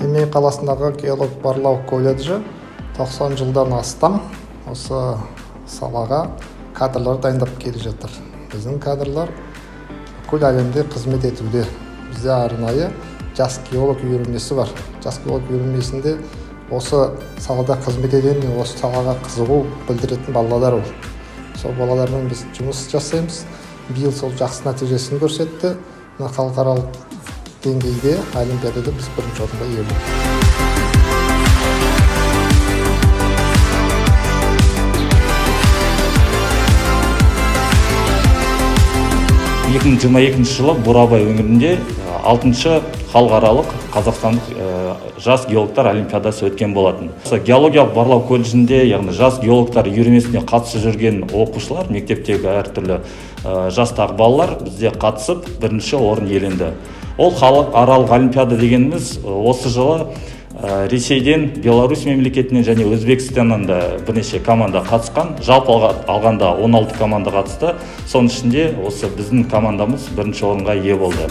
Семей қаласындағы геолог барлау колледжі 90 жылдан астам осы салаға кадрлар дайындап келе жатыр. Біздің кадрлар бүкіл әлемде қызмет етуде. Бізде арнайы жас геолог үйірмесі бар. Жас геолог үйірмесінде осы салада қызмет ететін, осы салаға қызығу білдіретін балалар ол. Сол балалармен біз жұмыс жасаймыз. Биыл сол жақсы нәтижесін көрсетті. Мына халықаралық деңгейде олимпиадада біз бірінші орынға ие болдық. 2022 жылы Бурабай өңірінде 6-шы халықаралық қазақстандық жас геологтар олимпиадасы өткен болатын. Геологиялық барлау колледжінде, яғни жас геологтар үйірмесіне қатысып жүрген оқушылар, мектептегі әртүрлі жастағы балалар бізде қатысып бірінші орын иеленді. Ол халықаралық олимпиада дегеніміз осы жылы Ресейден, Беларусь мемлекетінен және Өзбекстаннан да бірнеше команда қатысқан. Жалпы алғанда 16 команда қатысты. Соның ішінде осы біздің командамыз бірінші орынға ие болды.